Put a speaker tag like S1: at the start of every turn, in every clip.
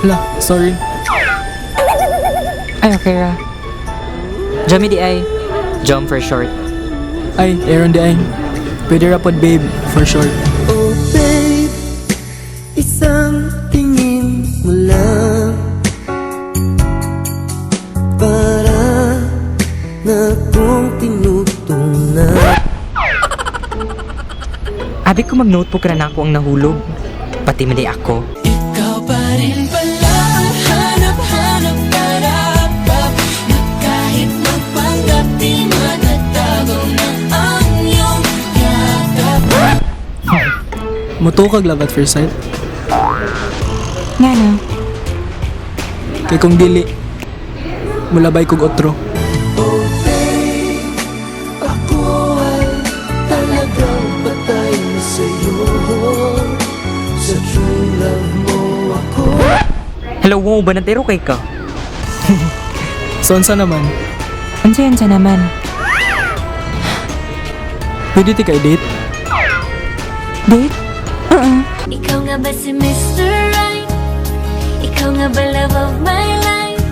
S1: Hala, sorry.
S2: Ay, okay ra. Jommy di ay. Jom for short.
S1: Ay, Aaron di ay. Pwede ra pod, babe, for short.
S3: Oh babe, isang tingin mo lang para na kong tinutong na.
S2: Abi ko mag-notebook ra nako ang nahulog. Pati man di ako.
S3: Ikaw pa rin pala ang hanap-hanap karapap na kahit magpanggap di matatago na ang iyong yakap.
S1: Mutuo kag love at first sight?
S2: Nga na.
S1: Kay kung dili, mulabay kog otro.
S3: Oh babe, ako ay talagang patay na sa'yo. Sa true love mo ako.
S2: Hello, wow, banatero kay ka.
S1: So, unsa naman?
S2: Unsa yan sa naman?
S1: Pwede ti kay date?
S2: Date? Oo.
S4: Ikaw nga ba si Mr. Right? Ikaw nga ba love of my life?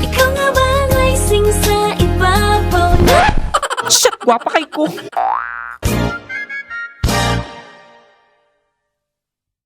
S4: Ikaw nga ba ang icing sa ibabaw na
S2: Shit, gwapa kay ko.